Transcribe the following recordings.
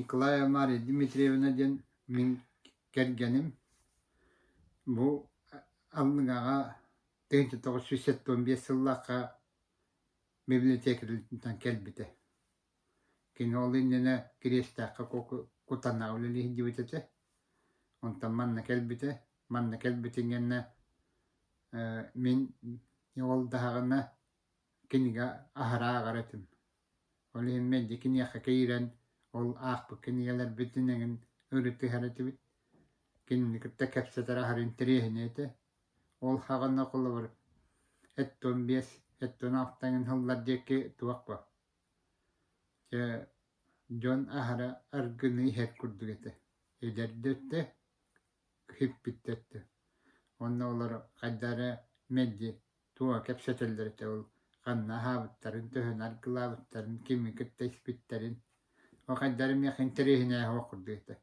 Николаева Мария Дмитриевна диэн мин кэргэним бу Аллыҥаҕа 1975 сыллаахха библиотекарьтан кэлбитэ. Кини ол иннинэ Кириэстээххэ Кутанаҕа үлэлии сылдьыбыт этэ. Онтон манна кэлбитэ. Манна кэлбитин кэннэ мин ол даҕаны кинигэ аһара ааҕар этим. Ол иһин мэлдьи киниэхэ киирэн ол аахпыт кинигэлэрбитин эҥин ырытыһар этибит. Кинини кытта кэпсэтэр аһары интэриэһинэй этэ. Ол саҕана холобур 75, 76 эҥин сыллар диэки туох бо дьэ дьон аһара аргыны иһэр курдук этэ. Эдэр да өттө, хиппит да өттө. Уонна олор хайдах эрэ мэлдьи туох кэпсэтэллэр этэ ол ханна аһаабыттарын, төһөнү аргылаабыттарын, кими кытта испиттэрин. Ол хайдах эрэ миэхэ интэриэһинэй оһох курдук этэ.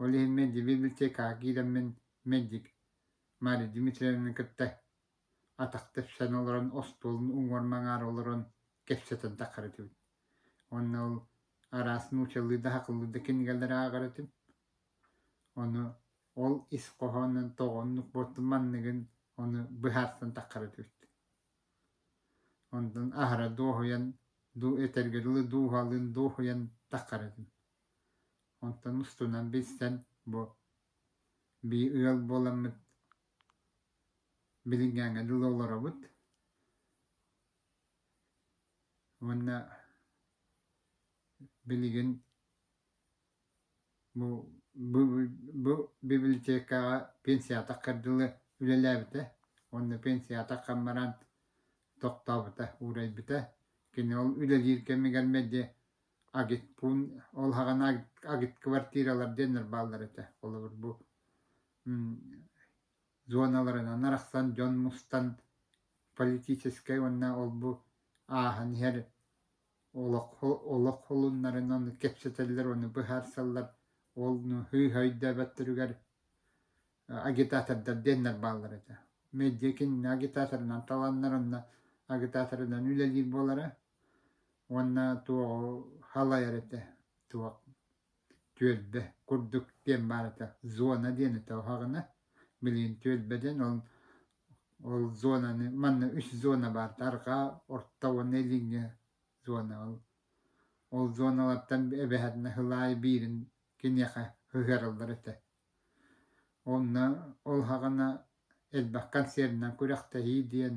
Ол иһин мэлдьи библиотекаҕа киирэммин мэлдьи Мария Дмитриевнаны кытта атах тэпсэн олорон остуолун уҥуор-маҥаар олорон кэпсэтэн таххар этибит. Уонна ол араас нууччалыы да сахалыы да кинигэлэри ааҕар этим. Ону ол ис хоһоонун тоҕо оннук буолтун манныгын ону быһаарсан таххар этибит. Онтон аһара дуоһуйан дуу этэргэ дылы дууһалыын дуоһуйан таххар этим. Онтон устунан билсэн бу биир ыал буоламмыт билиҥҥээҥҥэ дылы олоробут. Уонна билигин Бу бу бу библиотекаҕа пенсиятаххар дылы үлэлээбитэ уонна пенсиятаххан баран тохтообута, уурайбыта. Кини ол үлэлиир кэмигэр мэлдьи агитпуун ол саҕана агитквартиралар диэннэр бааллар этэ. Холобур бу зоналарынан арахсан дьон мустан политическай уонна ол-бу ааһан иһэр олох олох холуннарын ону кэпсэтэллэр, ону быһаарсаллар, ол сыыһа өйдөөбөттөрүгэр агитатордар диэннэр бааллар этэ. Медиа кинини агитаторынан таланнар онно агитаторынан үлэлиир буолара уонна туоҕу халайар этэ туох түөлбэ курдук диэн баар этэ зона диэн этэ уһаҕына билигин түөлбэ диэн ол ол зонаны манна үс зона баар арҕаа орто уонна илиҥҥи зона ол ол зоналартан эбэһэтинэ сыл аайы биирин киниэхэ сыһыараллар этэ онно ол саҕана элбэх концернынан күрэхтэһии диэн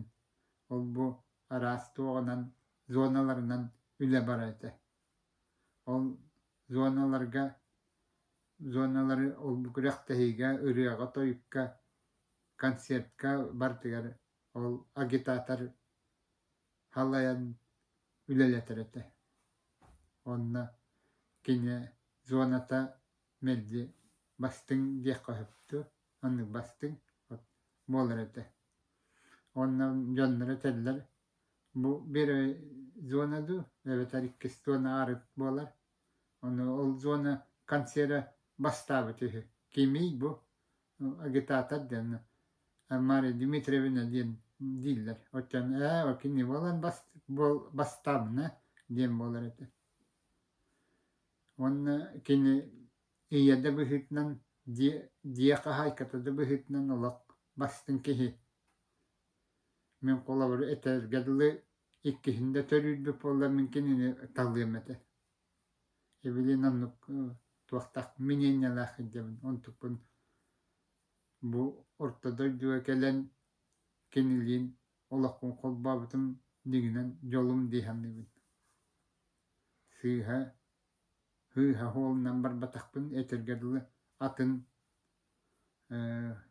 ол бу араас туоҕунан зоналарынан үлэ барар этэ Ол зоналарга зоналары ол күрэхтэһиигэ, ырыаҕа-тойукка, концертка барытыгар ол агитатор халайан үлэлэтэр этэ. Онно кини зоната мэлдьи бастыҥ диэххэ сөп дуо, оннук бастыҥ буолар этэ. Уонна дьонноро этэллэр Бу первый зона дуу, эбэтэр иккис зона арыт буолар. Ону ол зона концера бастаабыт үһү. Кимий бу? Агитатор диэн Мария Дмитриевна диэн дииллэр. Оттон ээ, ол кини буолан бас, буол, бастаабына диэн буолар этэ. Уонна кини ийэ да быһыытынан, дьиэ, дьиэ хаһаайката да быһыытынан олох бастыҥ киһи. Мин холобур этэргэ дылы иккиһин да төрүүрбүт буоллар мин кинини талыам этэ. Эбилин оннук туохтаах мнениелаах сылдьабын. Онтукпун бу орто дойдуга кэлэн кинилиин олохпун холбообутум дьиҥинэн дьолум дии саныыбын. Сыыһа сыыһа суолунан барбатахпын этэргэ дылы атын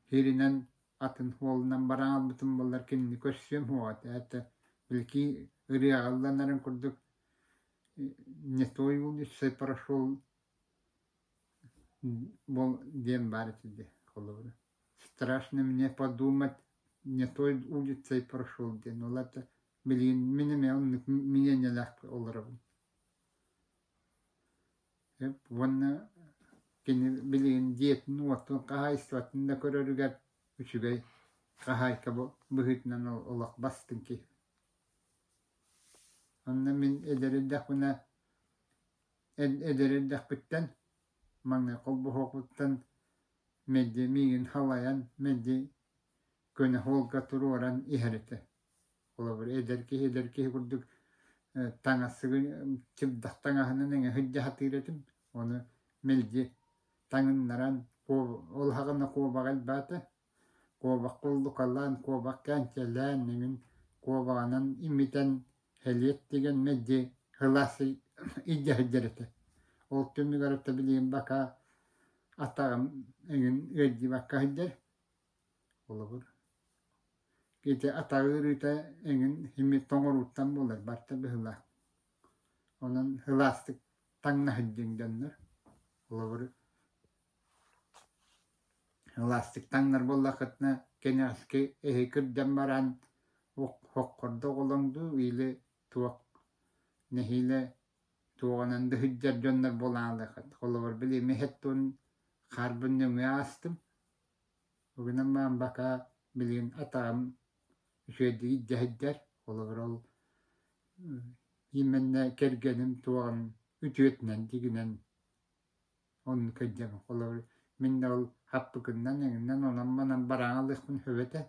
Сиринэн атын суолунан баран аҕалбытым буоллар кинини көрсүөм суоҕа этэ. Это билики ырыаҕа ылланарын курдук не той улицей прошел диэн баар этэ дии холобура. Страшно мне подумать не той улицей прошел диэн. Ол это билигин мин эмиэ оннук мнениелээх олоробун. Уонна кини билигин дьиэтин-уотун, хаһаайыстыбатын да көрөрүгэр үчүгэй хаһаайка быһыытынан олох бастыҥ киһи. Онно мин эдэр эрдэхпинэ Эдэр эрдэхпиттэн, маҥнай холбоһуохпуттан мэлдьи миигин халайан, мэлдьи көнө суолга туруоран иһэр этэ. Холобур, эдэр киһи эдэр киһи курдук таҥас чыбдах таҥаһынан эҥэ сылдьа сатыыр этим. Ону мэлдьи таҥыннаран, ол саҕана куобаҕа элбээтэ. Куобах куллукалаан, куобах кээнчэлээн, эҥин куобаҕынан имитэн, сэлиэт тигэн мэлдьи сылаас илдьэ сылдьар этэ. Ол түмүгэр ото билигин бака атаҕым эҥин ыалдьыбакка сылдьар. Холобур, ити атаҕы ыарыыта эҥин ими тоҥорууттан буолар барыта быһыылаах. Онон сылаастык таҥна сылдьыҥ дьоннор. Холобур, Ылаастык таҥнар буоллаххытына кэнэҕэски эһи кырдьан баран хоххордо оҕолоҥ дуу или туох нэһиилэ туоҕунан да сылдьар дьоннор буолаалыаххыт. Холобур, били миһэттун хаарбын нөҥүө аастым. Угунан баран бака билигин атаҕым үчүгэйдик илдьэ сылдьар. Холобур, ол именно кэргэним туоҕун үтүөтүнэн дигинэн Оннук өйдөбүл. Холобур, мин да ол хаппыкыннан эҥиннэн онон-манан бараан ылыахпын сөп этэ.